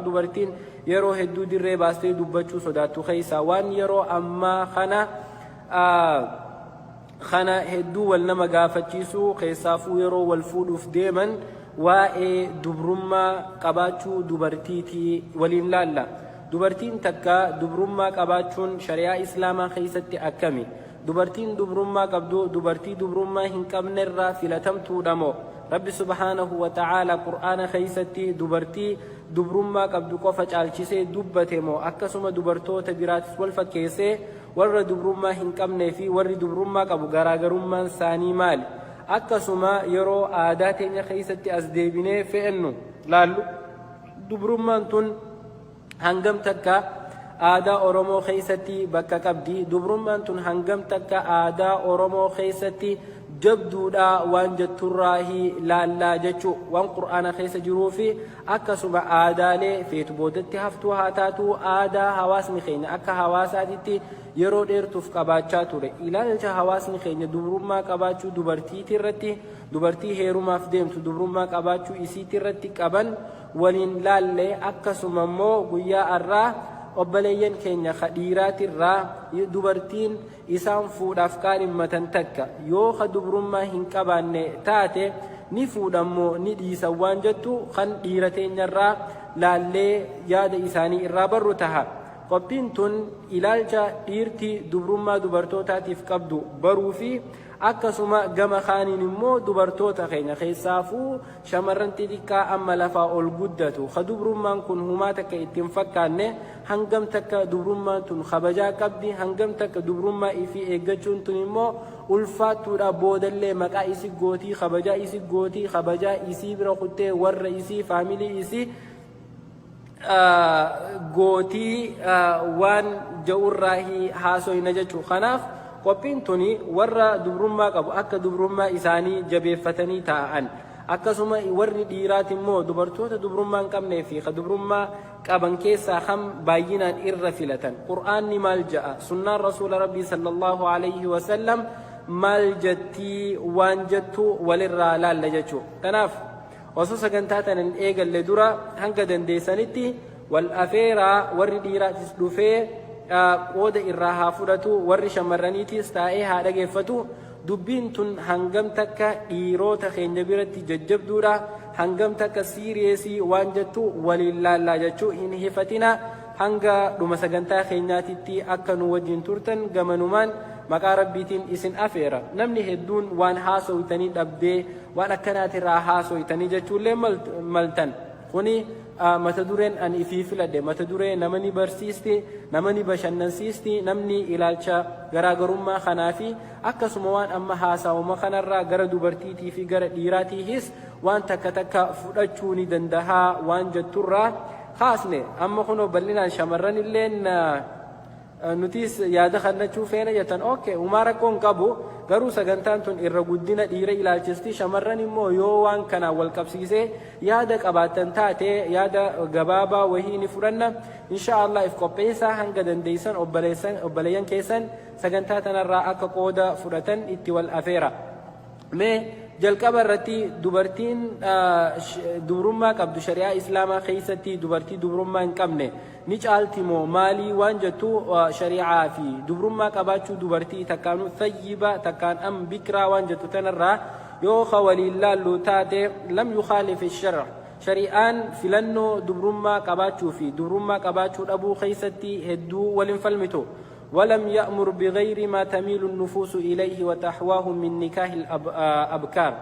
Dubartiin yeroo hedduu dirree baastee dubbachuu sodaattu keessaa waan yeroo ammaa kana hedduu wal nama gaafachiisu, keessaafuu yeroo wal fuudhuuf deeman, waa'ee dubrummaa qabaachuu dubartiitii waliin laalla. Dubartiin takka dubrummaa qabaachuun shari'aa Islaamaa keessatti akkami? Dubartiin dubrummaa qabdu dubartii dubrummaa hin qabnerraa filatamtuudha moo? Rabbi subhaanahu wa ta'aala Qur'aana keessatti dubartii dubrummaa qabdu qofa caalchisee dubbate moo akkasuma dubartoota biraatis wal fakkeessee? Warra dubrummaa hin qabnee fi warri dubrummaa qabu garaagarummaan isaanii maali? Akkasuma yeroo aadaa teenya keessatti as deebinee fe'ennu laallu, dubrummaan tun hangam takka aadaa Oromoo keessatti bakka qabdi? Dubrummaan tun hangam takka aadaa Oromoo keessatti jabduudha waan jetturraahi laallaa jechuu. Waan Qur'aana keessa jiruu fi akkasuma aadaalee feetu boodatti haftuu haa taatu, aadaa hawaasni keenya akka hawaasaatitti yeroo dheertuuf qabaachaa ture, ilaalcha hawaasni keenya dubrummaa qabaachuu dubartiiti irratti, dubartii heerumaaf deemtu dubrummaa qabaachuu isiiti irratti qaban waliin laalle. Akkasuma immoo guyyaa har'aa obboleeyyan keenya ka dhiiraatirraa dubartiin isaan fuudhaaf kaadhimmatan takka yoo ka dubrummaa hin qabaanne taate ni fuudhammoo ni dhiisan waan jettu kan dhiira teenyarraa laallee yaada isaanii irraa barru taha. Qophiin tun ilaalcha dhiirti dubrummaa dubartootaatiif qabdu baruu fi akkasuma gama kaaniin immoo dubartoota keenya, keessaafuu shamarran xixiqqaa amma lafaa ol guddatu ka dubrummaan kun humaa takka itti hin fakkaanne, hangam takka dubrummaan tun kabajaa qabdi, hangam takka dubrummaa ifii eeggachuun tun immoo ulfaattuudha, boodallee maqaa isi gootii, kabajaa isi gootii, kabajaa isii bira kuttee warra isii, faamilii isii gootii waan ja'urraahi haasoyna jechuu. Kanaaf qophiin tuni warra dubrummaa qabu akka dubrummaa isaanii jabeeffatanii taa'an, akkasuma warri dhiiraati immoo dubartoota dubrummaa hin qabnee fi ka dubrummaa qaban keessaa kam baay'inaan irra filatan, Qur'aanni maal ja'a, sunnaan Rasuula Rabbii sallallahu alayhi wasallam maal jettii waan jettu walirraa laalla jechuu. Kanaaf osoo sagantaa tana hin eegalle dura hanga dandeessanitti wal afeeraa. Warri dhiiraatis dhufee qooda irraa haa fudhatu, warri shamarraniitis taa'ee haa dhageeffatu. Dubbiin tun hangam takka dhiirota keenya biratti jajjabduudha, hangam takka serious waan jettu waliin laallaa jechuu. Hin hifatina, hanga dhuma sagantaa keenyaatitti akka nu wajjin turtan gamanumaan maqaa Rabbiitiin isin afeera. Namni hedduun waan haasoytanii dhabdee waan akkanaatirraa haasoytanii jechuullee maltan. Kuni mata dureen ani ifii filadhe mata duree nama ni barsiisti, nama ni bashannansiisti. Namni ilaalcha garaagarummaa kanaa fi akkasuma waan amma haasawama kanarraa gara dubartiitii fi gara dhiiraatiihis waan takka takka fudhachuu ni dandahaa waan jetturraa kaasne. Amma kunoo bal'inaan shamarran illeen nutis yaada kannachuu feena jettan, okay, umaa rakkoo hin qabu. Garuu sagantaan tun irra guddina dhiira ilaalchisti. Shamarran immoo yoo waan kanaan wal qabsiisee yaada qabaattan taate, yaada gabaabaa wahii ni fudhanna insha Allah. If qopheessaa, hanga dandeessan obboleeyyan keessan sagantaa tanarraa akka qooda fudhatan itti wal afeera. Mee jalqaba irratti, dubartiin dubrummaa qabdu shari'aa Islaamaa keessatti dubartii dubrummaa hin qabne ni caalti moo maalii waan jettu, shari'aa fi dubrummaa qabaachuu dubartii takkaanuu thayyiba takkaan am bikraa waan jettu tanarraa yoo ka waliin laallu taate, lam yukhaalif shar', shari'aan filannoo dubrummaa qabaachuu fi dubrummaa qabaachuu dhabuu keessatti hedduu waliin falmitu. ولم يأمر بغير ما تميل النفوس إليه وتحواه من نكاح الأبكار.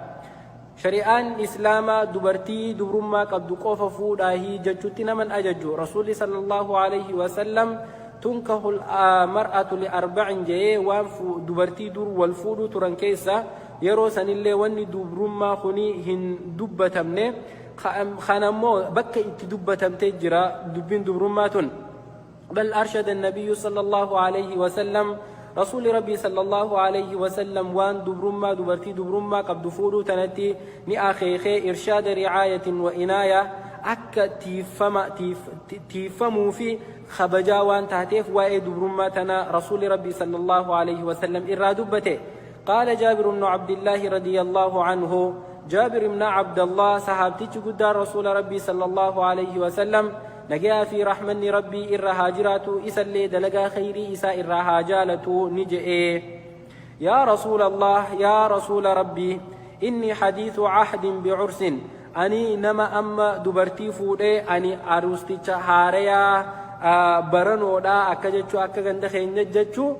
Shari'aan Islaamaa dubartii dubrummaa qabdu qofa fuudhaahii jechuutti naman ajaju. Rasuulli sallallahu alayhi wasallam تنكح المرأة لأربع jee waan dubartii dur wal fuudhuu turan keessa yeroo sanillee wanni dubrummaa kuni hin dubbatamne. Kanammoo bakka itti dubbatamtee jira dubbiin dubrummaa tun. بل أرشد النبي صلى الله عليه وسلم، رسول ربي صلى الله عليه وسلم waan dubrummaa dubartii dubrummaa qabdu fuudhuu tanatti ni akeekee, إرشاد رعاية وعناية, akka tiiffamuu fi kabajaa waan taateef waa'ee dubrummaa tana Rasuuli Rabbii صلى الله عليه وسلم irraa dubbate. قال جابر بن عبد الله رضي الله عنه، جابر بن عبد الله صحابتي قدار رسول ربي صلى الله عليه وسلم. Nagayaa fi rahmanni Rabbii irra haa jiraatu, isallee dalagaa khayrii isaa irraa haa jaalatu, ni je'e: Yaa Rasuula Allaah, yaa Rasuula Rabbii, inni hadiithu ahdin bi'ursin, ani nama amma dubartii fuudhee, ani aruusticha haarayaa baranoodha akka jechuu, akka ganda keenya jechuu,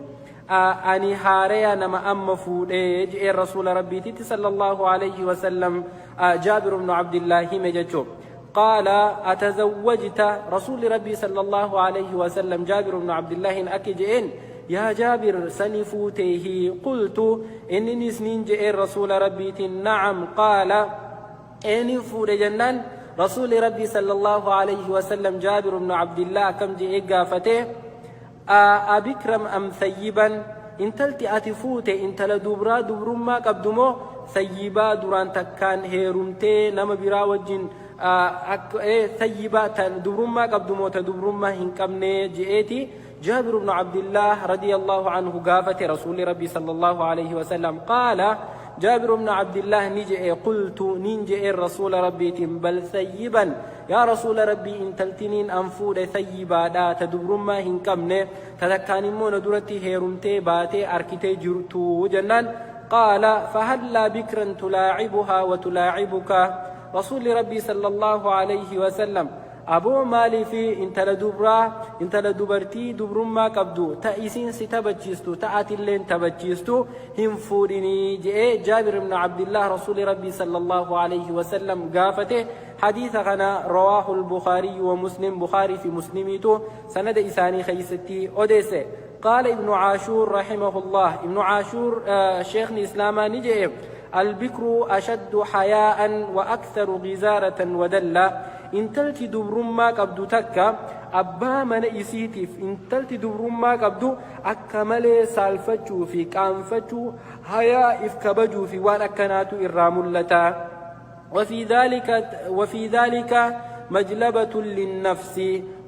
ani haaraya nama amma fuudhee je'een Rasuula Rabbiititti sallallahu alayhi wasallam Jaabir ibnu Abdillaah hime jechuu. Qaala atazawwajta? Rasuulli Rabbii sallallahu alayhi wasallam Jaabir ibnu Abdillaahin akki je'een: Yaa Jaabir, sani fuuteehi? Qultu, inninis niin je'een Rasuula Rabbiitiin: Na'am. Qaala, eenin fuudhe jennaan, Rasuulli Rabbii sallallahu alayhi wasallam Jaabir ibnu Abdillaah akkam je'ee gaafate? Abikram am thayyiban? Intalti ati fuute intala dubraa dubrummaa qabdu moo thayyibaa duraan takkaan heerumtee nama biraa wajjin, thayyibaa ta dubrummaa qabdu moo ta dubrummaa hin qabne je'eeti Jaabir ibnu Abdillaah radiyallahu anhu gaafate Rasuulli Rabbii sallallahu alayhi wasallam. Qaala, Jaabir ibnu Abdillaah ni je'e: Qultu, nin je'een Rasuula Rabbiitiin: Bal thayyiban, yaa Rasuula Rabbii, intaltiniin an fuudhe thayyibaadha, ta dubrummaa hin qabne, ta takkaan immoo na duratti heerumtee baatee arkitee jirtu jennaan, qaala fahallaa bikran tulaacibuhaa wa tulaacibuka? Rasuulli Rabbii sallallahu alayhi wasallam, aboo maaliif intala dubraa, intala dubartii dubrummaa qabdu, ta isiin si taphachiistu, ta atilleen taphachiistu hin fuudhinii je'ee Jaabir ibn Abdillah Rasuuli Rabbii sallallahu alayhi wasallam gaafate. Hadiisa kana rawaahu al-Bukhaariy wa Muslim, Bukhaarii fi Muslimiitu sanada isaanii keeysatti odeesse. Qaala Ibnu Caashuur rahimahullah, Ibnu Caashuur sheekni Islaamaa ni je'e: Albikru ashaddu hayaa'an wa aktharu gizaaratan wa dalla. Intalti dubrummaa qabdu takka abbaa mana isiitiif, intalti dubrummaa qabdu akka malee saalfachuu fi qaanfachuu, hayaa if kabajuu fi waan akkanaatu irraa mul'ata. وفي ذلك مجلبة للنفس،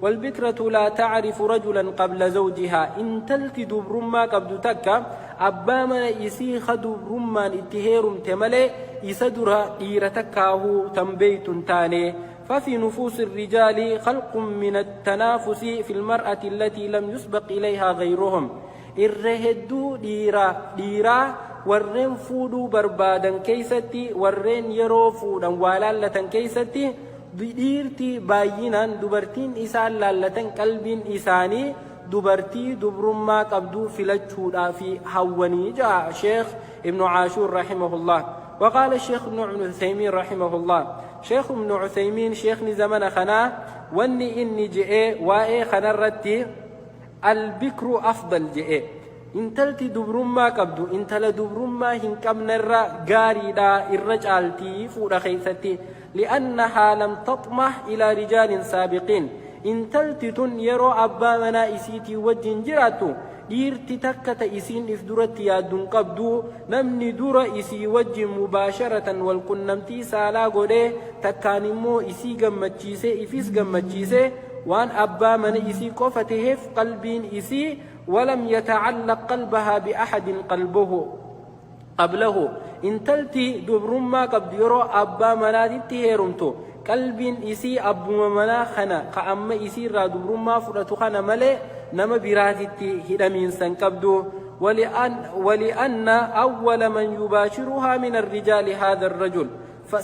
والبكرة لا تعرف رجلا قبل زوجها. Intalti dubrummaa qabdu takka abbaa mana isii ka dubrummaan itti heerumte malee isa dura dhiira takkaahuu tan beeytu hin taane. ففي نفوس الرجال خلق من التنافس في المرأة التي لم يسبق إليها غيرهم. Irra hedduu dhiiraa warreen fuudhuu barbaadan keeysatti, warreen yeroo fuudhan waa laallatan keeysatti, dhiirti baay'inaan dubartiin isaan laallatan qalbiin isaanii dubartii dubrummaa qabduu filachuudhaaf hawwanii ja'a Sheekh Ibnu Caashuur rahimahullah. وقال الشيخ ابن عثيمين رحمه الله، شيخ ابن عثيمين شيخني زمن خنا واني إني جئ وائي خنرتي: البكر أفضل جئ. Intalti dubrummaa qabdu intala dubrummaa hin qabnerra gaariidha, irra caaltii fuudha keeysatti. لأنها لم تطمح إلى رجال سابقين. Intalti tun yeroo abbaa manaa isiitii wajjin jiraattu dhiirti takka ta isiin if duratti yaadduun qabdu, namni dura isii wajjin mubaasharatan walqunnamtii saalaa godhee takkaan immoo isii gammachiisee ifis gammachiisee waan abbaa mana isii qofa taheef, qalbiin isii ولم يتعلق قلبها بأحد قلبه قبله. Intalti dubrummaa qabdu yeroo abbaa manaatitti heerumtu qalbiin isii abbuma manaa kana ka amma isii irraa dubrummaa fudhatu kana malee nama biraatitti hidhamiinsan qabdu. ولأن أول من يباشرها من الرجال هذا الرجل.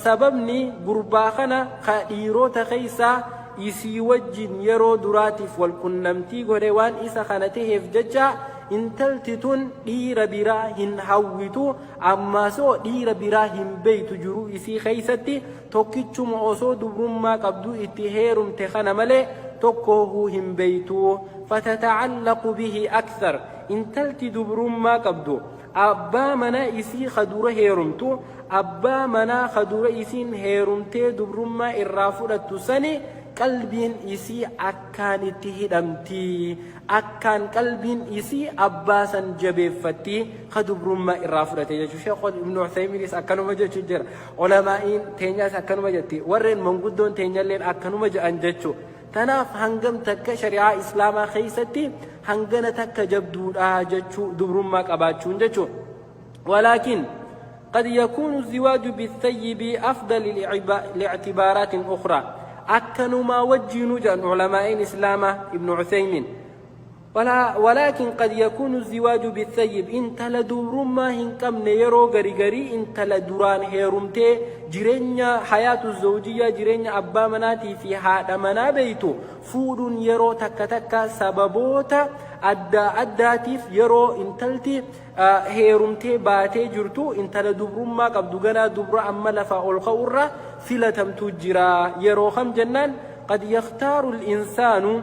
Sababni gurbaa kana ka dhiirota keeysaa isii wajjin yeroo duraatiif walqunnamtii godhe waan isa kana taheef jecha, intalti tun dhiira biraa hin hawwitu, ammaasoo dhiira biraa hin beeytu. Jiru isii keeysatti tokkichuma osoo dubrummaa qabdu itti heerumte kana malee tokkoohuu hin beeytu. فتتعلق به أكثر. Intalti dubrummaa qabdu abbaa manaa isii kadura heerumtu, abbaa manaa kadura isiin heerumtee dubrummaa irraa fudhattu sani qalbiin isii akkaan itti hidhamti, akkaan qalbiin isii abbaa san jabeeffatti ka dubrummaa irraa fudhate jechuudha. Sheekh Ibnu Uthaymiinis akkanuma jechuu jira. Ulamaa'iin teenyaas akkanuma jetti. Warreen manguddoon teenyalleen akkanuma jedhan jechuudha. Tanaaf hangam takka shari'aa Islaamaa keessatti hangana takka jabduudha jechuu dubrummaa qabaachuun jechuudha. ولكن قد يكون الزواج بالثيب أفضل لاعتبارات أخرى. Akkanumaa wajjiinuu jedhan ulamaa'iin Islaamaa Ibnu Uthaymiin. Walaakin qad yakuunu ziwaaju bithayyib, intala dubrummaa hin qabne yeroo gari garii intala duraan heerumtee jireenya hayaatu zawjiyyaa, jireenya abbaa manaatii fi haadha manaa beeytu fuudhuun yeroo takka takka sababoota adda addaatiif, yeroo intalti heerumtee baatee jirtu intala dubrummaa qabdu ganaa dubra amma lafaa ol ka'urra filatamtu jira. Yeroo kam jennaan, qad yakhtaaru al-insaanu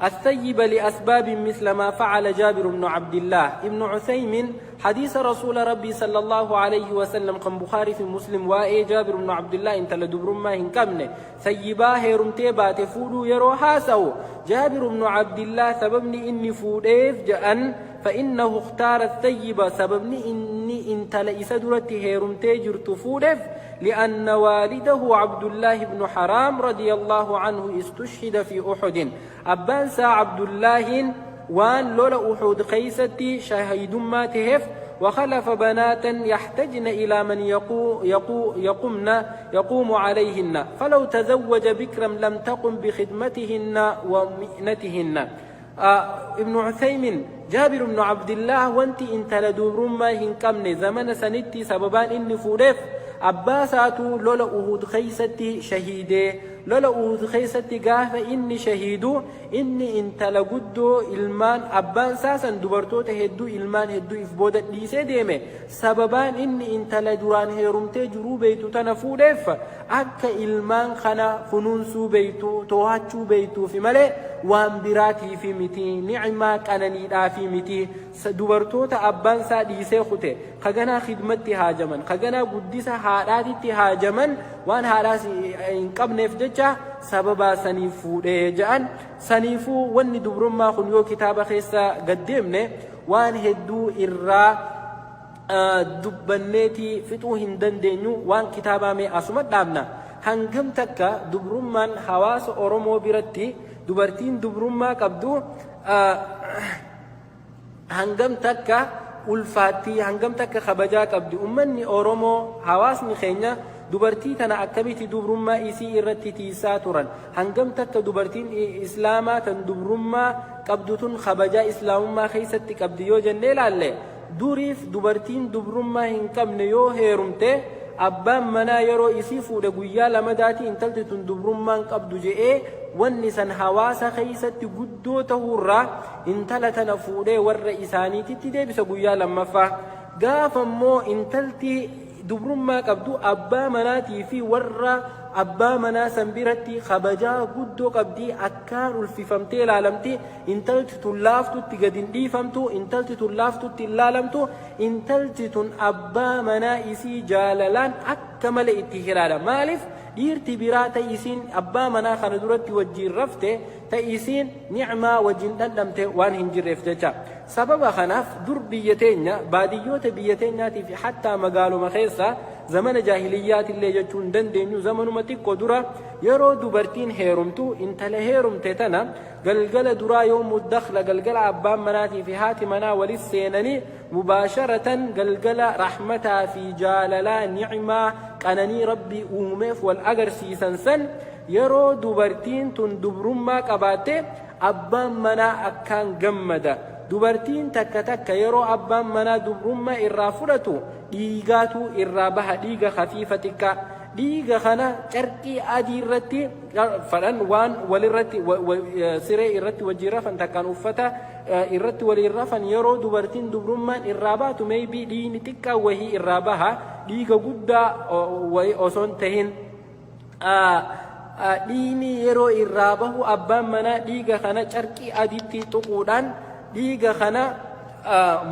الثيب لأسباب مثل ما فعل جابر بن عبد الله. ابن عثيمين حديث رسول ربي صلى الله عليه وسلم kan بخاري fi مسلم waa'ee جابر بن عبد الله intala dubrummaa hin qabne sayyibaa heerumtee baate fuudhuu yeroo haasawu, جابر بن عبد الله sababni inni fuudheef ja'an, فإنه اختار الثيب, sababni inni intala isa duratti heerumtee jirtu fuudheef, لأن والده عبد الله بن حرام رضي الله عنه استشهد في أحد. Abbaan isaa Abdullaahiin waan lola Uxud keeysatti shahiidummaa taheef, وخلف بناتا يحتجن إلى من يقو يقو يقمن يقوم عليهن، فلو تزوج بكرا لم تقم بخدمتهن ومئنتهن. ابن عثيمين جابر بن عبد الله wanti intala dubrummaa hin qabne zamana sanitti sababaan inni fuudheef, abbaa isaatu lola Uhud keeysatti shahiidee. Lola Uhud keeysatti gaafa inni shahiidu, inni intala guddoo ilmaan abbaan isaa san dubartoota hedduu, ilmaan hedduu if booda dhiisee deeme. Sababaan inni intala duraan heerumtee jiruu beeytu tana fuudheef akka ilmaan kana kunuunsuu beeytu, to'achuu beeytuufi malee waan biraatiifi miti, nicmaa qananiidhaafi miti. Dubartoota abbaan isaa dhiisee kute kaganaa khidmatti haajaman, kaganaa guddisa haadhaatitti haajaman, waan haadhaas hin qabneef jecha sababaa saniif fuudhee ja'an. Saniifuu wanni dubrummaa kun yoo kitaaba keessa gaddeemne waan hedduu irraa dubbanneetii fixuu hin dandeenyu. Waan kitaabaa mee asuma dhaabna. Hangam takka dubrummaan hawaasa Oromoo biratti, dubartiin dubrummaa qabdu hangam takka ulfaattii, hangam takka kabajaa qabdi? Ummanni Oromoo, hawaasni keenya dubartii tana akkamitti dubrummaa isii irratti tiisaa turan? Hangam takka dubartiin Islaamaa tan dubrummaa qabdu tun kabajaa Islaamummaa keessatti qabdi yoo jennee ilaalle, duriif dubartiin dubrummaa hin qabne yoo heerumte, abbaan manaa yeroo isii fuudhe guyyaa lamadaatii intalti tun dubrummaan qabdu je'ee, wanni san hawaasa keessatti guddoo ta'uurraa intala tana fuudhee warra isaaniititti deebisa guyyaa lammaffaa. Gaafa immoo intalti dubrummaa qabdu abbaa manaatii fi warra abbaa manaa san biratti kabajaa guddoo qabdi, akkaan ulfifamtee ilaalamti. Intalti tun laaftutti gad hin dhiifamtu, intalti tun laaftutti hin laalamtu. Intalti tun abbaa manaa isii jaalalaan akka malee itti hiraadha. Maaliif? Dhiirti biraa ta isiin abbaa manaa kana duratti wajjiin rafte, ta isiin nicmaa wajjin dhandhamte waan hin jirreef jecha. Sababa kanaaf dur biyya teenya, baadiyyoota biyya teenyaatii fi hattaa magaaluma keessa, zamana jaahiliyyaatillee jechuu hin dandeenyu, zamanuma xiqqoo dura yeroo dubartiin heerumtu, intala heerumte tana galgala duraa, yoo muddakla, galgala abbaan manaatii fi haati manaa walis seenanii, mubaasharatan galgala rahmataa fi jaalalaa, nicmaa qananii Rabbii uumeef wal agarsiisan san, yeroo dubartiin tun dubrummaa qabaatte abbaan manaa akkaan gammada. Dubartiin takka takka yeroo abbaan manaa dubrummaa irraa fudhatu dhiigaatu irraa baha, dhiiga khafiifa xiqqaa. Dhiiga kana carqii adii irratti fadhan, waan walirratti siree irratti wajjin rafan takkaan uffata irratti waliin rafan, yeroo dubartiin dubrummaan irraa baatu maybe dhiigni xiqqaa wahii irraa baha, dhiiga guddaa wahii osoo hin tahin. Dhiigni yeroo irraa bahu abbaan manaa dhiiga kana carqii adiitti tuquudhaan, dhiiga kana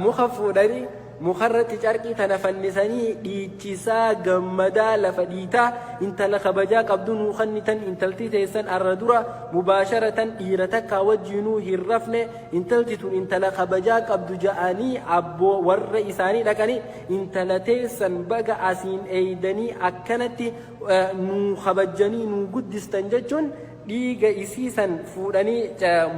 muka fuudhanii mukarratti carqii tana fannisanii dhiichisaa gammadaa lafa dhiitaa, intala kabajaa qabdu nuu kannitan, intalti teessan arra dura mubaasharatan dhiira takkaa wajjiinuu hin rafne, intalti tun intala kabajaa qabdu ja'anii abboo warra isaanii dhaqanii, intala teessan baga asiin eeydanii akkanatti nuu kabajjanii nuu guddistan jechuun. Dhiiga isii san fuudhanii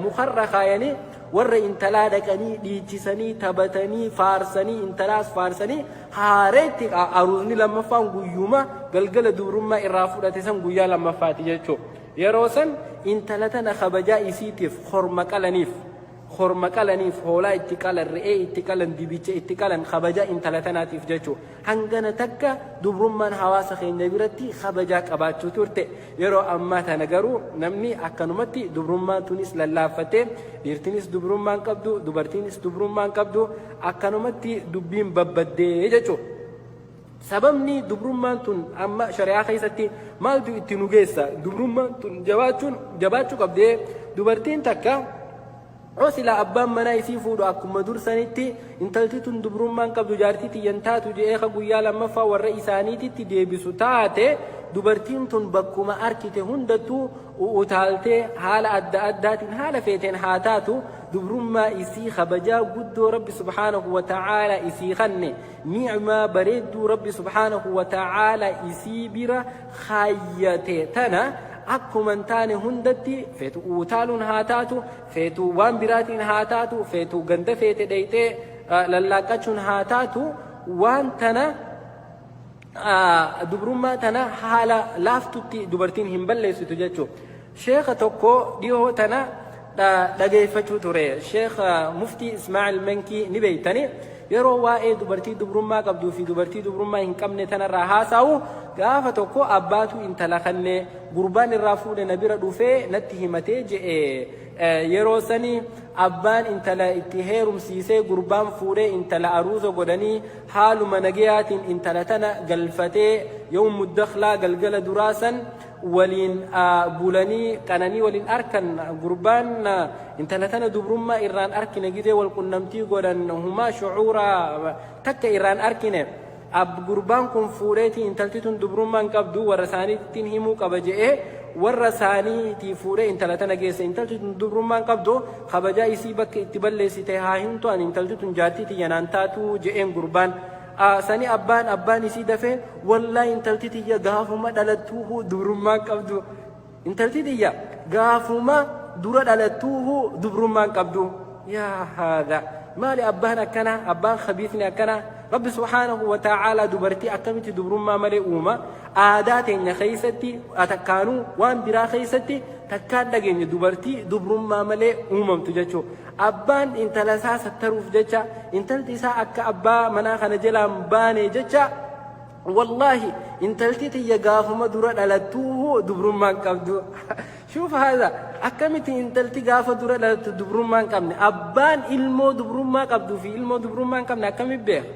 mukarra kaayanii, warra intalaa dhaqanii dhiichisanii, taphatanii, faarsanii, intalaas faarsanii, haareetti aruuzni lammaffaan guyyuma galgala dubrummaa irraa fudhate san guyyaa lammaffaati jechuudha. Yeroo san intala tana kabajaa isiitiif korma qalaniif. Korma qalaniif, hoolaa itti qalan, re'ee itti qalan, dibicha itti qalan, kabajaa intala tanaatiif jechuudha. Hangana takka dubrummaan hawaasa keenya biratti kabajaa qabaachuu turte. Yeroo ammaa tana garuu namni akkanumatti dubrummaan tunis lallaaffattee, dhiirtinis dubrummaan qabdu, dubartiinis dubrummaan qabdu, akkanumatti dubbiin babbaddee jechuudha. Sababni dubrummaan tun amma shari'aa keessatti maaltu itti nu geessa? Dubrummaan tun jabaachuun jabaachuu qabdee. Dubartiin takka oo silaa abbaan manaa isii fuudhu akkuma dursanitti intalti tun dubrummaan qabdu, jaartii tiyyan taatu je'ee ka guyyaa lammaffaa warra isaaniititti deebisu taate, dubartiin tun bakkuma arkite hundattuu utaaltee, haala adda addaatiin, haala feeteen haa taatu, dubrummaa isii kabajaa guddoo Rabbi subhaanahu wa ta'aala isii kanne, ni'maa bareedduu Rabbi subhaanahu wa ta'aala isii bira kaayyate tana, akkuma hin taane hundatti, feetu utaaluun haa taatu, feetu waan biraatiin haa taatu, feetu ganda feete dheeyxee lallaaqqachuun haa taatu, waan tana, dubrummaa tana haala laaftutti dubartiin hin balleessitu jechuudha. Sheeka tokko dhihoo tana dhageeffachuu ture. Sheeka Muftii Ismaa'il Mankii ni beeytani. Yeroo waa'ee dubartii dubrummaa qabduu fi dubartii dubrummaa hin qabne tanarraa haasa'u, gaafa tokko abbaatu intala kannee gurbaan irraa fuudhe na bira dhufee natti himatee je'e. Yeroo sani abbaan intala itti heerumsiisee, gurbaan fuudhee, intala aruuza godhanii, haaluma nagayaatiin intala tana galfatee, yawmu dakhlaa, galgala duraa san waliin bulanii, qananii waliin arkan. Gurbaan intala tana dubrummaa irraan arkine, gidee wal qunnamtii godhan humaa shucuura takka irraan arkine. Ab gurbaan kun fuudheeti intalti tun dubrummaan qabdu, warra isaaniittiin himuu qaba je'ee, warra isaaniitii fuudhee intala tana geesse. Intalti tun dubrummaan qabdu, kabajaa isii bakka itti balleessite haa himtu, ani intalti tun jaartii tiyya naan taatu je'een gurbaan. Sani abbaan isii dafee, "Wallaahi, intalti tiyya gaafuma dhalattuu dubrummaan qabdu, intalti tiyya gaafuma dura dhalattuu dubrummaan qabdu." Yaa haadha, maali abbaan akkana, abbaan khabiisni akkana? Rabbi subhaanahu wa ta'aalaa dubartii akkamitti dubrummaa malee uuma? Aadaa teenya keessatti takkaanuu waan biraa keessatti takkaan dhageenye dubartii dubrummaa malee uumamtu jechuudha. Abbaan intala isaa sattaruuf jecha, intalti isaa akka abbaa manaa kana jalaan baane jecha, "Wallaahi, intalti tiyya gaafuma dura dhalattuu dubrummaan qabdu." Shuuf haadha, akkamitti intalti gaafa dura dhalattu dubrummaan qabne? Abbaan ilmoo dubrummaa qabduu fi ilmoo dubrummaa hin qabne akkamitti beeka?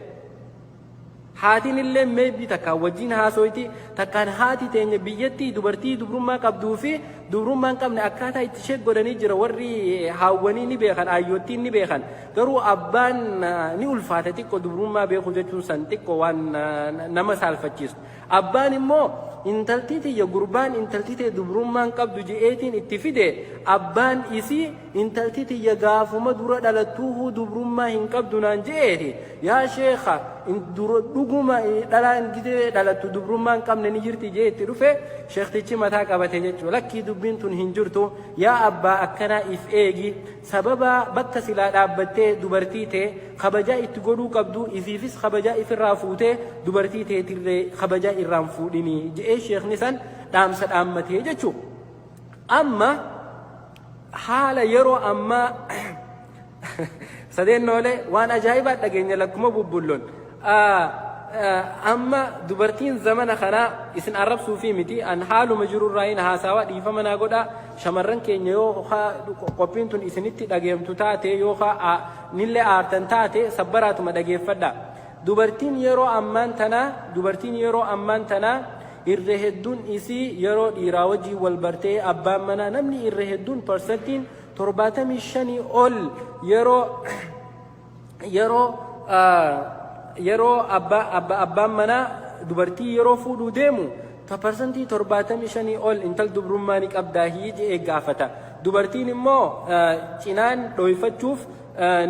Haatiin illee maybe takkaan wajjin haasoyti, takkaan haati teenya biyyatti dubartii dubrummaa qabduu fi dubrummaa hin qabne akkaataa itti ishee godhanii jira. Warri haawwanii ni beekan, aayyoottiin ni beekan. Garuu abbaan ni ulfaata xiqqoo, dubrummaa beeku jechuun san xiqqoo waan nama saalfachiisu. Abbaan immoo intaltii tiyya, gurbaan intaltii ta'e dubrummaan qabdu je'eetiin itti fide, abbaan isii intalti tiyya gaafuma dura dhalattuuhuu dubrummaa hin qabdu naan je'eeti. Yaa sheekha, dhuguma dhalaan gidee dhalattu dubrummaa hin qabne ni jirti jee itti dhufe. Sheektichi mataa qabate jechuudha. "Lakkii, dubbiin tun hin jirtu. Yaa abbaa akkanaa, if eegi. Sababa bakka silaa dhaabbattee dubartii ta'e kabajaa itti godhuu qabdu, ifiifis kabajaa ifirraa fuutee, dubartii teetirree kabajaa irraan fuudhinii," je'ee sheekni san dhaamsa dhaammatee jechuudha. Amma haala yeroo ammaa sadeennoolee waan ajaa'ibaa dhageenya lakkuma bubbulloon. Amma dubartiin zamana kanaa, isin arrabsuu fi miti, an haaluma jirurraa hin haasawaa, dhiifama naa godhaa shamarran keenya, yoo qophiin tun isinitti dhageemtu taate, yoo nillee aartan taate, sabbaraatuma dhageeffadha. Dubartiin yeroo ammaan tanaa, dubartiin yeroo ammaan tanaa irra hedduun isii yeroo dhiiraa wajjin wal bartee, abbaan manaa namni irra hedduun parsantiin 75 ol yeroo abbaan manaa dubartii yeroo fuudhuu deemu, parsantii 75 ol intal dubrummaa ni qabdaa je'ee gaafata. Dubartiin immoo cinaan dhoyfachuuf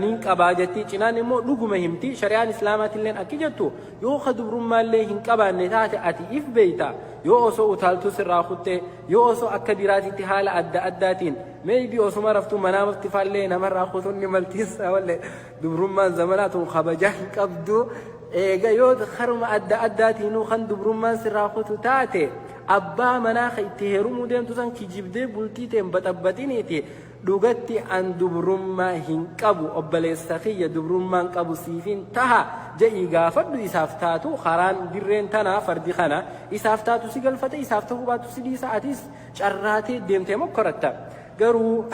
nin qabaa jetti. Cinaan immoo dhuguma himti. Shari'aan Islaamaatilleen akki jettu, yoo ka dubrummaallee hin qabaanne taate, ati if beeyta. Yoo osoo utaaltuu sirraa kutte, yoo osoo akka biraatitti haala adda addaatiin, maybe osuma raftuu manaamatti faallee namarraa kutuun ni maltiinsa wallee. Dubrummaan zamanaa tun kabajaa hin qabdu. Eega yoo karuma adda addaatiinuu kan dubrummaan sirraa kutu taate, abbaa manaa ka itti heerumuu deemtu san kijibdee bultii teen baxabbaxiniiti, "Dhugatti an dubrummaa hin qabu, obboleessa kiyya, dubrummaan qabu, siifin taha," je'ii gaafadhu. Isaaf taatu karaan dirreen tanaa fardi kana isaaf taatu si galfate, isaaf ta'uu baatu si dhiisa. Atis carraatee deemtee mokkoratta. Garuu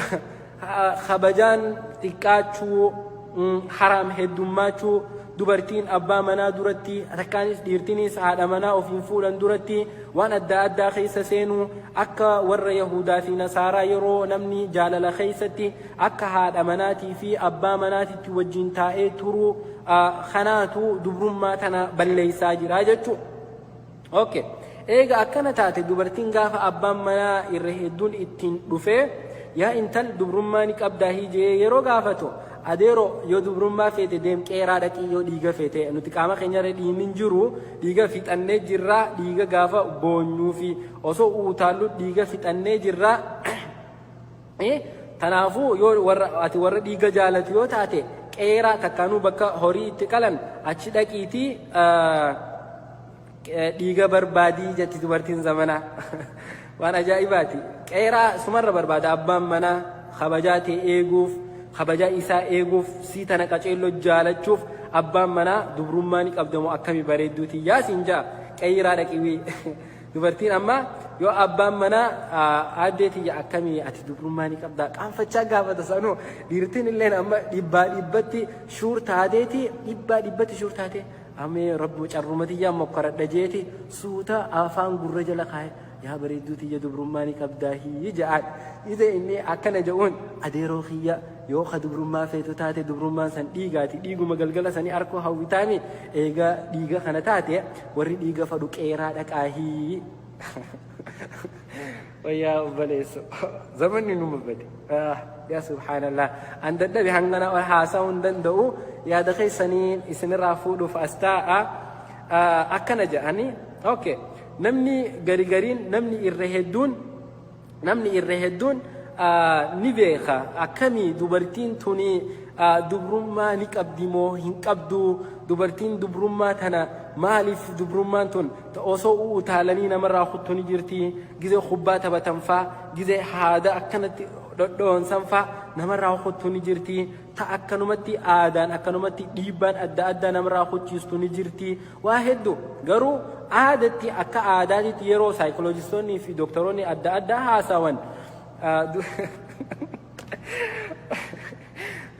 kabajaan xiqqaachuu, haraam heddummaachuu, dubartiin abbaa manaa duratti takkaanis dhiirtinis haadha manaa ofiin fuudhan duratti waan adda addaa keessa seenuu, akka warra Yahudaa fi Nasaaraa yeroo namni jaalala keessatti akka haadha manaatii fi abbaa manaatitti wajjin taa'ee turuu kanaatu dubrummaa tana balleessaa jira jechuudha. Okay. Eega akkana taate, dubartiin gaafa abbaan manaa irra hedduun ittiin dhufee, "Yaa intal, dubrummaa ni qabdaa?" jee yeroo gaafatu, "Adeero, yoo dubrummaa feete deem qeeraa dhaqii, yoo dhiiga feete nuti qaama keenyarra dhiigni hin jiru, dhiiga fixannee jirra, dhiiga gaafa boonyuu fi osoo utaallu dhiiga fixannee jirra. Kanaafuu yoo warra ati warra dhiiga jaalatu yoo taate, qeeraa takkaanuu bakka horii itti qalan achi dhaqiitii dhiiga barbaadii," jetti dubartiin zamanaa. Waan ajaa'ibaati. Qeeraa sumarra barbaada abbaan manaa kabajaa ta'e eeguuf, kabajaa isaa eeguuf, sii tana qaceelloo jaalachuuf. Abbaan manaa, "Dubrummaa ni qabdamu, akkami bareedduuti yaasiin ja'a, qeeraa dhaqiwii." Dubartiin amma yoo abbaan manaa, "Aaddee tiyya, akkamii ati dubrummaa ni qabdaa?" qaanfachaa gaafata sanuu. Dhiirtiin illeen amma dhibbaa dhibbatti sure taateeti, dhibbaa dhibbatti sure taatee, amee rabbu carruma tiyyaa mokkoradha jeeti, suuta afaan gurra jala kaa'e, "Yaa bareedduu tiyya, dubrummaa ni qabdaa?" hii ja'aan. Ise inni akkana jedhuun, "Adeeroo kiyya, yoo ka dubrummaa feetu taate, dubrummaan san dhiigaati, dhiiguma galgala sanii arkoo hawwitaami. Eegaa dhiiga kana taate, warri dhiiga fadhu qeeraa dhaqaahii." Wayyaa obboleessu, zamanni nu bade. Yaa subhaanallah, an dadhabe, hangana ol haasa'uu hin danda'u. Yaada keessanii isinirraa fuudhuuf as taa'a. Akkana jedhanii, okay, namni gari gariin, namni irra hedduun ni beeka akkamii dubartiin tuni dubrummaa ni qabdi moo hin qabdu. Dubartiin dubrummaa tana maaliif dubrummaan tun osoo utaalanii namarraa kuttu ni jirti, gizee kubbaa taphatan faa, gizee haada akkanatti dhodhoonsan faa namarraa kuttu ni jirti, ta akkanumatti aadaan akkanumatti dhiibbaan adda addaa namarraa kuchiistu ni jirti, waa hedduu. Garuu aadatti, akka aadaatitti, yeroo saayikolojistoonni fi doktoroonni adda addaa haasawan,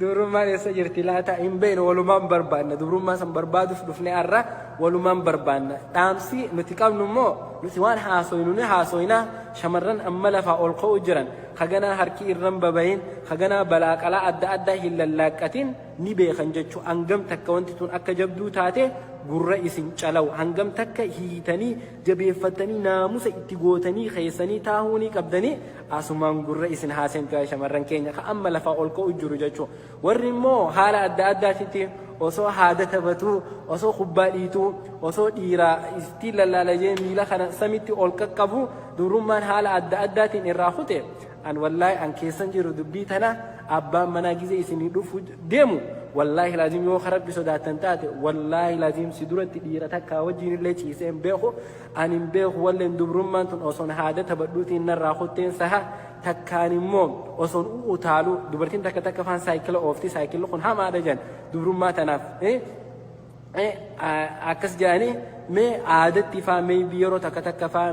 dubrummaan eessa jirti laata hin beeknu. Walumaan barbaanna, dubrummaa san barbaaduuf dhufne arra, walumaan barbaanna. Dhaamsi nuti qabnu immoo, nuti waan haasoynu ni haasoyna. Shamarran amma lafaa ol ka'u jiran, haganaa harki irran babayin, haganaa balaaqalaa adda addaa hin lallaaqqatin, ni beekan jechuu. Hangam takka wanti tun akka jabduu taate gurra isin calawu, hangam takka hiitanii jabeeffatanii naamusa itti gootanii keessanii taahuu ni qabdanii, asumaan gurra isin haaseentu shamarran keenya ka amma lafaa ol ka'u jiru jechuu. Warri immoo haala adda addaatitti osoo haada taphatuu, osoo kubbaa dhiituu, osoo dhiiraa ittiin lallaalajee miila kana samitti ol qaqqabu dubrummaan haala adda addaatiin irraa kute, an wallaahi an keessan jiru dubbii tana. Abbaan manaa gizee isinii dhufu deemu, wallaahi laazim, yoo Rabbi sodaattan taate, wallaahi laazim, si duratti dhiira takkaa wajjin illee ciisee hin beeku, ani hin beeku walleen, dubrummaan tun osoon haada taphadhuutiin narraa kutteen saha, takkaan immoo osoon utaalu. Dubartiin takka takka faan saayikila oofti, saayikilli kun hamaadha jedhan dubrummaa tanaaf akkas jedhanii. Mee aadatti faa, mee yeroo takka takka faa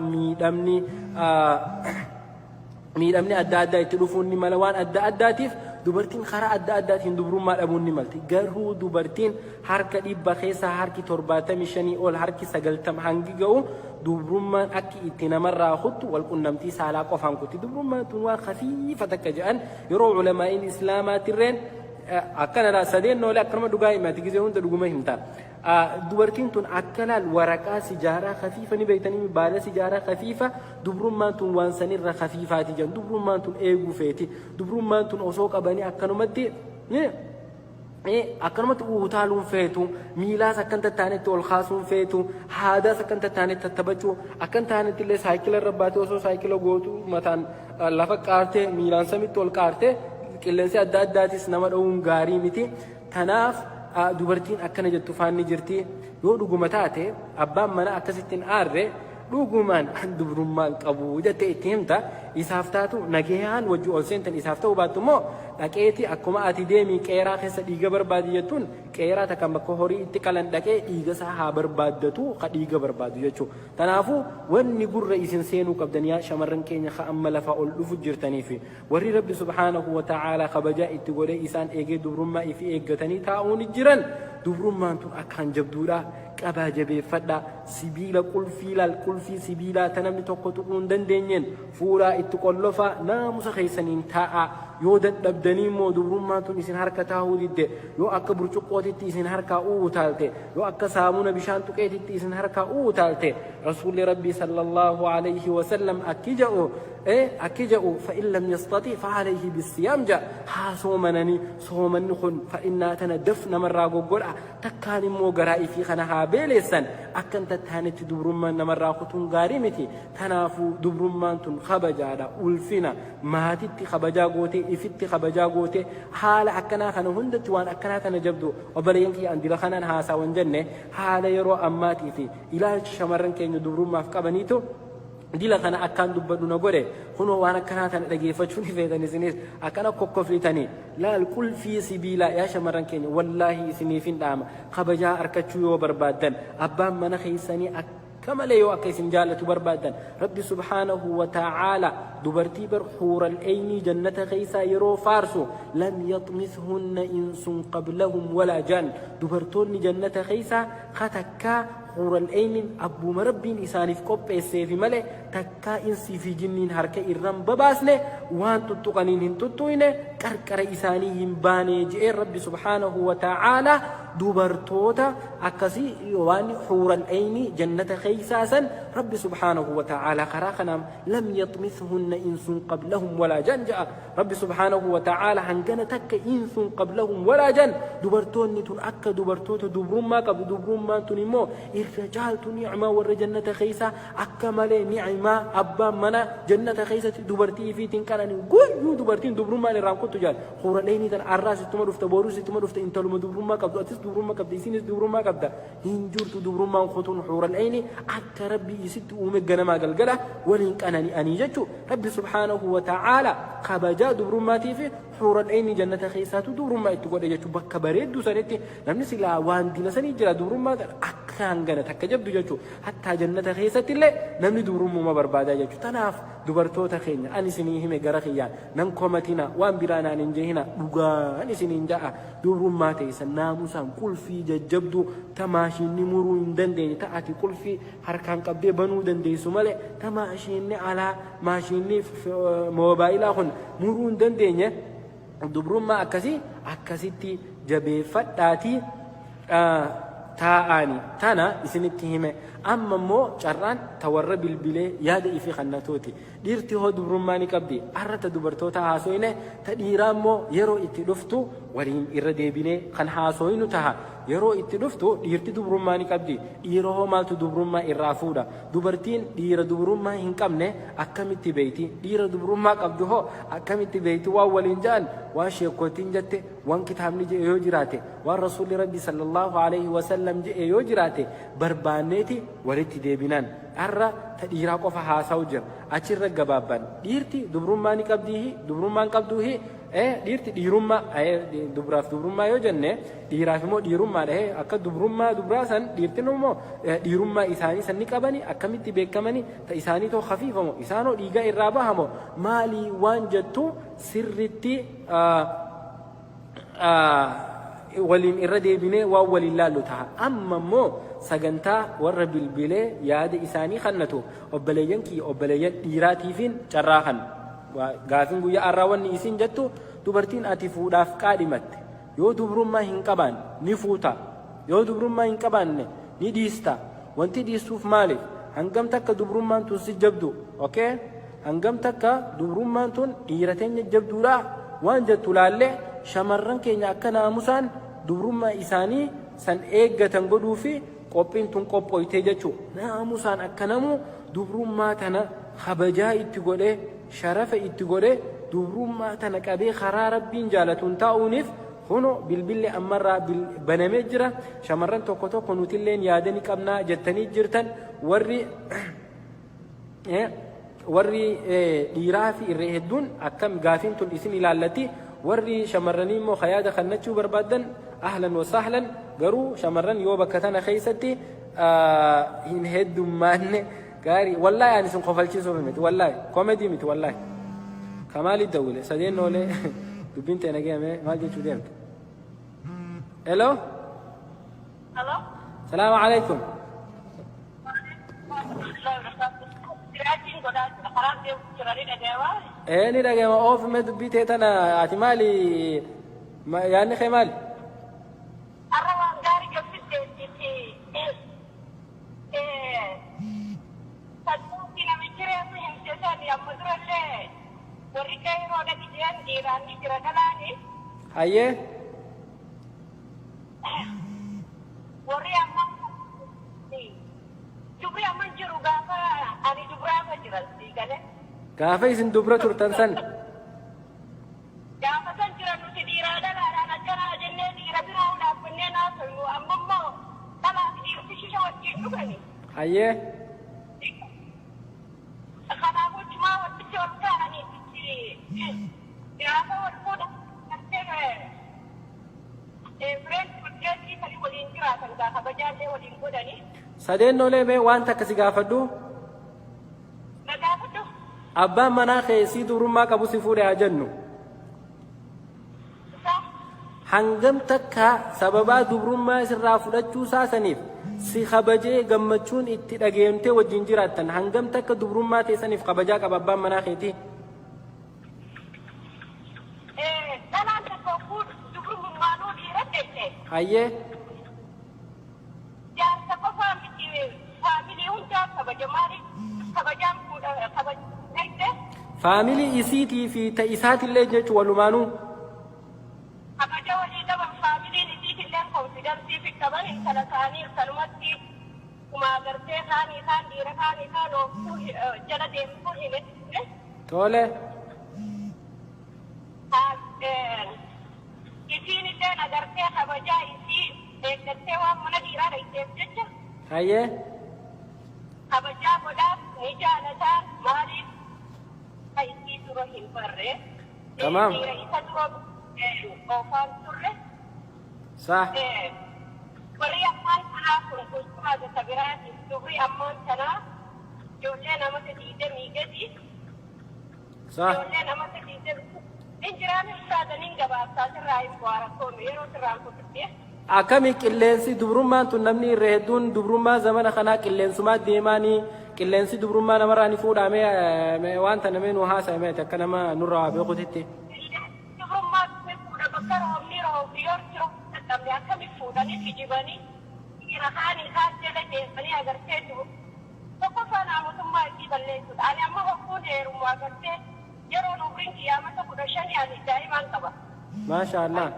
miidhamni adda addaa itti dhufuun ni mala. Waan adda addaatiif dubartiin karaa adda addaatiin dubrummaa dhabuun ni malti. Garuu dubartiin harka 100 keessaa harki 75 ol, harki 90 hangi ga'u, dubrummaan akki itti namarraa kuttu walqunnamtii saalaa qofaan kutti. Dubrummaan tun waan khafiifa takka jedhan yeroo ulamaa'iin islaamaatirreen. Akkana laa sadeen noolee akkanuma dhugaa himi ati gizee hunda dhuguma himta. Dubartiin tun akka laal waraqaa sijaaraa kafiifa ni beektanii baala sijaaraa kafiifa dubrummaan tun waan sanirra kafiifaati jedhan dubrummaan tun eeguu feeti dubrummaan tun osoo qabanii akkanumatti akkanumatti utaaluun feetu miilaas akkan tattaanetti ol kaasuun feetu haadaas akkan tattaanetti tattabachuu akkan taanetti illee saayikila irra baatee osoo saayikila gootu mataan lafa qaartee miilaan samitti ol qaartee qilleensi adda addaatis nama dha'uun gaarii miti. Tanaaf dubartiin akkana jettu faanni jirti. Yoo dhuguma taate abbaan manaa akkasitti hin aarre dhugumaan an dubrummaan qabu jettee itti himta. Isaaf taatu nagayaan wajji ol seentan isaaf ta'uu baattu immoo dhaqeeti akkuma ati deemii qeeraa keessa dhiiga barbaadi jettuun qeeraa takka bakka horii itti qalan dhaqee dhiiga isaa haa barbaaddatu ka dhiiga barbaadu jechuudha. Tanaafuu wanni gurra isin seenuu qabdan yaa shamarran keenya ka amma lafaa ol dhufu jirtanii fi Warri Rabbi subhaanahu wa ta'aalaa kabajaa itti godhee isaan eegee dubrummaa ifii eeggatanii taa'uuni jiran dubrummaan tun akkaan jabduudha. Qabaa jabeeffadhaa. Sibiila qulfii laal qulfii sibiilaa ta namni tokko tuquu hin dandeenyeen fuudhaa itti qollofaa naamusa keessaniin taa'aa. Yoo dadhabdanii immoo dubrummaan tun isin harka taa'uu didde yoo akka burcuqqootitti isin harkaa uutaalte yoo akka saamuna bishaan tuqeetitti isin harkaa uutaalte Rasuulli Rabbii sallallahu alayhi wa sallam akki ja'u akki ja'u fa'in lam yastaxi fa'alayhi bissiyaam ja'a haa soomananii soomanni kun fa'innaa tana daf namarraa goggodha takkaan immoo garaa ifii kana haa beeleessan akkan tattaanetti dubrummaan namarraa kutuun gaarii miti tanaafuu dubrummaan tun kabajaadha ulfina maatitti kabajaa gootee ifitti kabajaa gootee haala akkanaa kana hundatti waan akkanaa kana jabdu obboleeyyan kiyya an dila kanaan haasawan jenne haala yeroo ammaatii fi ilaalcha shamarran keenya dubrummaaf qabaniitu dila kana akkaan dubbadhu na godhe kunoo waan akkanaa tana dhageeffachuu ni feetan isinis akkana kokkoflitanii laal qulfii sibiilaa yaa shamarran keenya wallaahi isiniif hin dhaama kabajaa arkachuu yoo barbaaddan abbaan mana keessanii akka malee yoo akka isin jaallatu barbaaddan rabbi subhaanahu wa ta'aala dubartii bar huural eynii jannata keessaa yeroo faarsu lam yaxmishunna insun qablahum walaa jaan dubartoonni jannata keessaa katakkaa Huural Eyniin abbuuma Rabbiin isaaniif qopheesseefi malee takkaa insii fi jinniin harka irra hin babaasne waan tuttuqaniin hin tuttuqne qarqara isaanii hin baane je'een Rabbi subhaanahu wa ta'aalaa dubartoota akkasii waan huural eynii jannata keeysaa san Rabbi subhaanahu wa ta'aalaa karaa kanaan lam yaxmishunna insun qablahum walaa jan je'a Rabbi subhaanahu wa ta'aala hangana takka insun qablahum walaa jan dubartoonni tun akka dubartoota dubrummaa qabdu dubrummaan tun immoo irra caaltu ni'maa warra jannata keessaa akka malee ni'maa abbaan manaa jannata keessatti dubartii ifiitiin qananii guyyuu dubartiin dubrummaan irraan kuttu jaal huuraleynii tan arraas ittuma dhufta boruus ittuma dhufta intaluma dubrummaa qabdu atis dubrummaa qabda isinis dubrummaa qabda hin jirtu dubrummaan kutuun huuraleyni akka rabbi isitti uume ganamaa galgala waliin qanani'anii jechuu Rabbi subhaanahu wa ta'aala kabajaa dubrummaatii fi huural eyni jannata keessaatu dubrummaa itti godhe jechuu bakka bareedduu sanitti namni silaa waan dila sanii jira dubrummaa tana akka hangana takka jabdu jechuu hattaa jannata keessatti illee namni dubrummuma barbaadaa jechuu tanaaf dubartoota keenya ani isinii hime gara kiyyaan nan komatina waan biraa naan hin jehina dhugaan isiniin ja'a dubrummaa teessan naamusaan qulfii jajjabduu ta maashinni muruu hin dandeenye ta ati qulfii harkaan qabdee banuu dandeessu malee ta maashiinni alaa maashiinni moobaayilaa kun muruu hin dandeenye dubrummaa akkasii akkasitti jabeeffadhaatii taa'aani tana isinitti hime amma immoo carraan ta warra bilbilee yaada ifii kannatuuti dhiirti hoo dubrummaa ni qabdi arra ta dubartoota haasoyne ta dhiiraa immoo yeroo itti dhuftu waliin irra deebinee kan haasoynu taha Yeroo itti dhuftu dhiirti dubrummaa ni qabdi. Dhiira hoo maaltu dubrummaa irraa fuudha? Dubartiin dhiira dubrummaa hin qabne akkamitti beeyti? Dhiira dubrummaa qabdu hoo akkamitti beeyti? Waan waliin ja'an, waan sheekkootiin jette, waan kitaabni je'e yoo jiraate, waan Rasuulli Rabbii sallallahu aleyhi wa sallam je'e yoo jiraate barbaanneeti walitti deebinaan. Arra ta dhiiraa qofa haasawu jira. Achirra gabaabban. Dhiirti dubrummaa ni qabdiihi? Dubrummaa hin qabduuhi? Dhiirti dhiirummaa dubraaf dubrummaa yoo jenne dhiiraaf immoo dhiirummaadha akka dubrummaa dubraa san dhiirtin immoo dhiirummaa isaanii san ni qabani akkamitti beekamani ta isaanii too khafiifamo isaanoo dhiigaa irraa bahamo maalii waan jettu sirritti waliin irra deebinee waan waliin laallu taha amma immoo sagantaa warra bilbilee yaada isaanii kannatu obboleeyyan kiyya obboleeyyan dhiiraatiifiin carraa kan Gaafin guyyaa arraa wanni isiin jettu dubartiin ati fuudhaaf qaadhimatte. Yoo dubrummaa hin qabaanne ni fuuta? Yoo dubrummaa hin qabaanne ni dhiista? Wanti dhiistuuf maaliif? Hangam takka dubrummaan tun si jabdu? Okay? Hangam takka dubrummaan tun dhiira teenya jabduudha waan jettu laallee, shamarran keenya akka naamusaan dubrummaa isaanii san eeggatan godhuu fi qophiin tun qophooytee jechuu. Naamusaan akka namuu dubrummaa tana kabajaa itti godhee, sharafa itti godhee, dubrummaa tana qabee karaa Rabbiin jaalatuun taa'uuniif kuno bilbilli ammarraa banamee jira. Shamarran tokko tokko nutilleen yaada ni qabnaa jettanii jirtan, warri dhiiraa fi irree hedduun akkam gaafiin tun isin ilaallatti. Warri shamarranii immoo yaada kannachuu barbaaddan, ahlan wa sahlan. Garuu shamarran yoo bakka tana keessatti hin heddummaanne gaarii. Wallaahi ani isin kofalchiisuuf miti, wallaahi comedy miti. Wallaahi kamaali dawwile sadeen noolee dubbiin ta'e nagayame maal jechuu deemte? Hello. Hello? Salaamu alaikum. Jiraatiin godhaa jira. Karaan deemu jira, ni dhaga'amaa. Ee, ni dhagayama. Oof, mee dubbii ta'e tana ati maali, yaadni kee maali? Har'a waan gaarii gabbisseetti. Sadduuti namichi reefu himte sani, amma durallee warri qeeroo dhaqi jiran dhiiraan ni jira dhalaani. Hayyee. Warri amma dubri amma hin jiru, gaafa ani dubraafa jira sii galee. Gaafa isin dubra turtan san. Gaafa san jiran nuti dhiiraa dhalaadhaan akkanaa jennee dhiira biraa dhaabbannee naasofnu. Amma immoo dhalaa fi dhiirti shisha wajjin dhugani. Kanaaf huccumaa walitti ol kaa'anii gaafa wal fuudhan gartee fireensi wajjin kan waliin jiraatan gaafa kabajaallee waliin godhani. Sadeen noolee, mee waan takka si gaafadhu. Na gaafadhu. Abbaan manaa kee sii dubrummaa qabu si fuudhe haa jennu. Isaa. Hangam takka sababaa dubrummaa isirraa fudhachuu saasaniif si kabajee gammachuun itti dhageemtee wajjin jiraattan? Hangam takka dubrummaa teessaniif kabajaa qaba abbaan manaa keetii? Dhalaan tokko fuudhu dubrummaanuu dhiira dhette. Jaarsa qofaa miti, family hundaa kabaja. Maaliif kabajaan fuudha kabajaa? Family isiitii fi ta isaatillee jechuu walumaanuu. Kabaja walii qaban, familyn isiitillee confidence fi qaban, intala isaanii akkanumatti kuma agartee kaanii kaan dhiira kaanii kaan ooftuu jala deemtuu hime. Isiin illee agartee kabajaa isii eeggattee waan mana dhiiraa dhayiteef jecha kabajaa godhaaf, ni jaalataa. Maaliif isii dura hin barre? Dhiira isa dura oofaan turre. Warri ammaan tanaa kun ustaaza sabiraatiif dubri ammaan tanaa ijoollee namata 20 gadi. Ijoollee namata 20 hin jiraan ustaazaniin gabaabsaa sirraa hin bu'aa rakkoon yeroo sirraan kututte. Akkami qilleensi dubrummaan tun? Namni irra hedduun dubrummaa zamana kanaa qilleensumaa deemaanii, qilleensi dubrummaa namarraa ni fuudhamee waan tana mee nu haasa'e akka nama nurraa waa beekutitti. Dubrummaa fuudha bakka roobni roobu yoo jiru dadhabne akkami fuudhanii kijibanii dhiira kaanii kaan jala deemanii agartee jiru. Tokkoffaa naamusummaa isii balleessuudha. Ani amma hogguun heerumu agartee yeroon umriin kiyyaamata 15, ani daa'imaan qaba. Maasha Allah.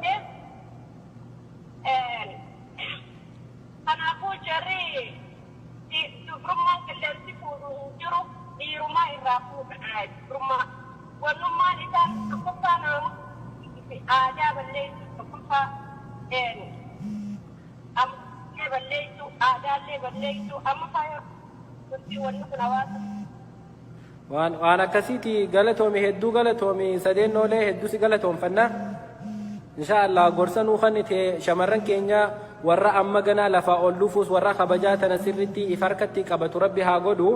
Kanaafuu jarri dubrummaan qilleensi fuudhu hin jiru, dhiirumaa irraa fuudha dubrummaa. Wannummaan isaan tokkoffaa naamusa aadaa balleessu, tokkoffaa amantii balleessu, aadaallee balleessu, amma faaya wanni kun hawaasa. Waan akkasiiti. Galatoomi, hedduu galatoomi. Sadeen noolee, hedduu si galatoomfanna. Insha Allah gorsa nuu kennite. Shamarran keenya warra amma ganaa lafaa ol dhufuus warra kabajaa tana sirritti if harkatti qabatu Rabbi haa godhu.